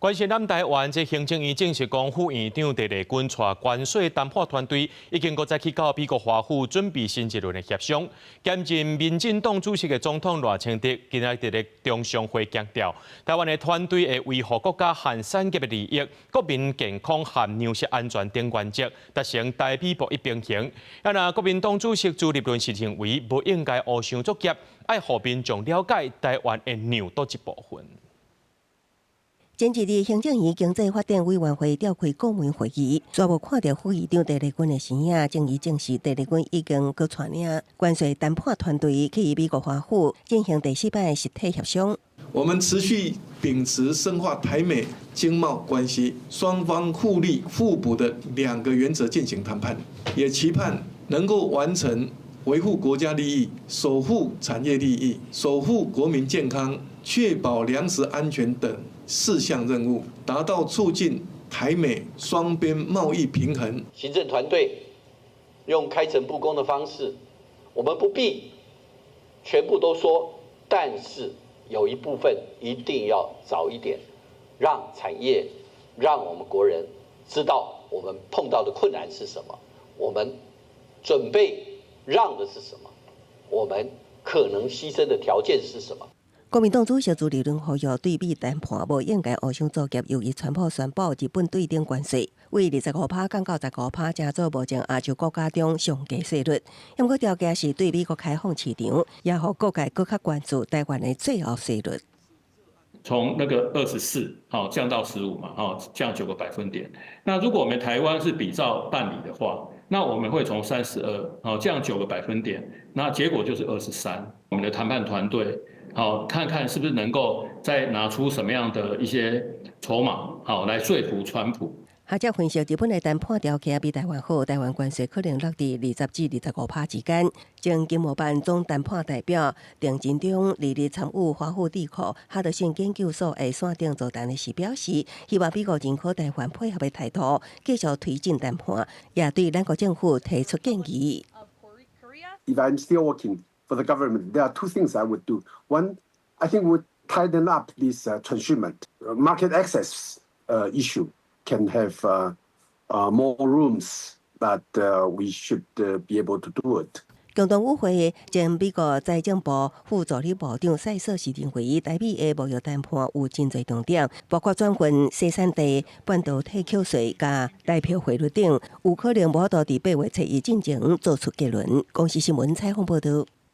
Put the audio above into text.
關心咱台灣，這行政院證實講，副院長鄭麗君帶關稅談判團隊已經閣再去到美國華府準備新一輪的協商。兼任民進黨主席的總統賴清德今仔日佇咧中常會強調，台灣的團隊會維護國家和產業的利益、國民健康和糧食安全等原則，達成台美博弈平衡。啊，若國民黨主席朱立倫是認為，無應該烏傷作挾，愛予民眾了解台灣會讓佗一部分。前一日，行政院經濟發展委員會召開顧問會議，煞無看著副院長鄭麗君的身影，終於證實鄭麗君已經閣帶領關稅談判團隊去美國華府進行第四擺實體協商。我們持續秉持深化台美經貿關係，雙方互利互補的兩個原則進行談判，也期盼能夠完成維護國家利益、守護產業利益、守護國民健康、確保糧食安全等四項任務，達到促進台美雙邊貿易平衡。行政團隊用開誠佈公的方式，我們不必全部都說，但是有一部分一定要早一點，讓產業、讓我們國人知道我們碰到的困難是什麼，我們準備讓的是什麼，我們可能犧牲的條件是什麼。國民黨主席朱立倫呼籲對美談判無應該烏傷作挾，由於川普宣布日本對等關稅，為25趴降到十五趴，成做目前亞洲國家中上低稅率。毋過條件是對美國開放市場，也予各界閣較關注台灣的最後稅率。從那個24，好降到15嘛，哦降9個百分點。那如果我們台灣是比照辦理的話，那我們會從32，好降九個百分點，那結果就是23。我們的談判團隊，好，看看是不是能夠再拿出什麼樣的一些籌碼，好來說服川普。學者分析，日本的談判條件比台灣好，台灣關稅可能落佇20至25趴之間。前經貿辦總談判代表鄭振中，二日參與華府智庫哈德遜研究所的線頂座談時表示，希望美國認可台灣配合的態度，繼續推進談判，也對咱國政府提出建議。 If I'm still working for the government, there are two things I would do. One, I think would tighten up this transshipment market access issue. Can have more rooms that we should be able to do it. 共同與會前美國財政部副助理部長賽瑟是認為，台美的貿易談判有真濟重點，包括轉運生產地、半導體扣稅、佮台票匯率等，有可能無法度佇8月初一進前做出結論。公視新聞採訪報導。